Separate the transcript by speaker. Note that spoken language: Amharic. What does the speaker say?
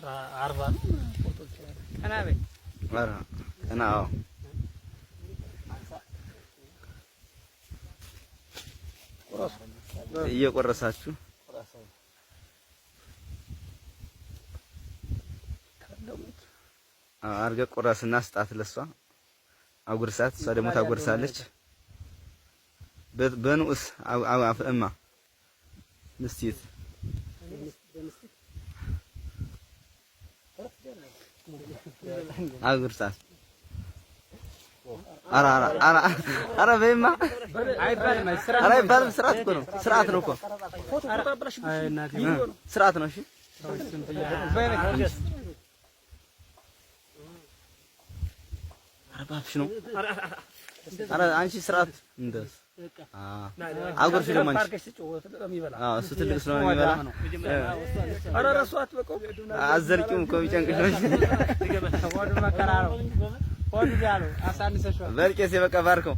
Speaker 1: 40 ነው ፎቶ ይችላል። ቀና በይ።
Speaker 2: ኧረ ቀና። አዎ፣ እየቆረሳችሁ አድርገህ ቆረስና ስጣት። ለሷ አጉርሳት፣ እሷ ደግሞ ታጎርሳለች። በንዑስ እማ ምስቲት አጉርሳት። ኧረ ኧረ ኧረ ኧረ በይማ፣ ኧረ አይባልም። ስርዓት እኮ ነው። ስርዓት ነው እኮ፣ ስርዓት ነው። እሺ፣ ኧረ እባክሽ ነው። ኧረ አንቺ ስርዓት እንደስ አጉርሽ ደግሞ አንቺ። አዎ፣ እሱ ትልቅ ስለሆነ የሚበላ።
Speaker 1: ኧረ እራሱ አትበቃውም።
Speaker 2: አዘልቂውም እኮ ቢጨንቅሽ ነው። በል ቄሴ በቃ ባርከው።